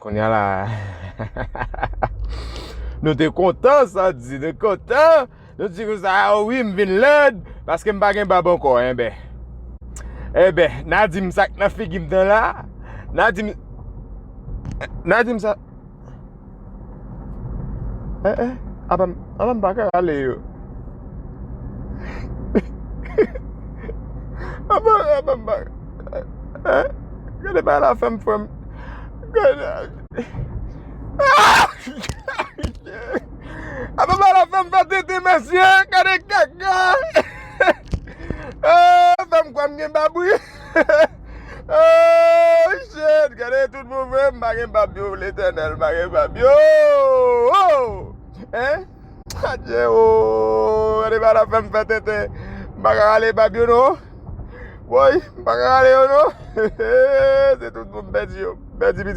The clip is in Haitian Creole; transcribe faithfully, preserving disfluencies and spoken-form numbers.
Kounye a la, nou te kontan, sa di, nou kontan. Nou di konsa, "Ah wi, m vin lèd, paske m pa gen bab ankò." Enben, enben, n a di m sa k nan figi m tan la. N a di m, n a di m sa. Eh, eh, apa m, apa m pa ka rale yo. Apa, apa m pa, eh, gade pa la fè m, fè m, gade. Ah! Apa pa la fè m fè tenten, mesye, gade kaka. Ah, fè m kwè m gen bab wi. Oh shit, gade tout moun vre, m pa gen bab yo, Letènèl, m pa gen bab yo. Oh! Hein? Adye, oh, gade pa la fè m fè tenten. M pa ka rale bab yo non. Woy, m pa ka rale yo non. Se tout moun pèdi yo. Pèdi pitit.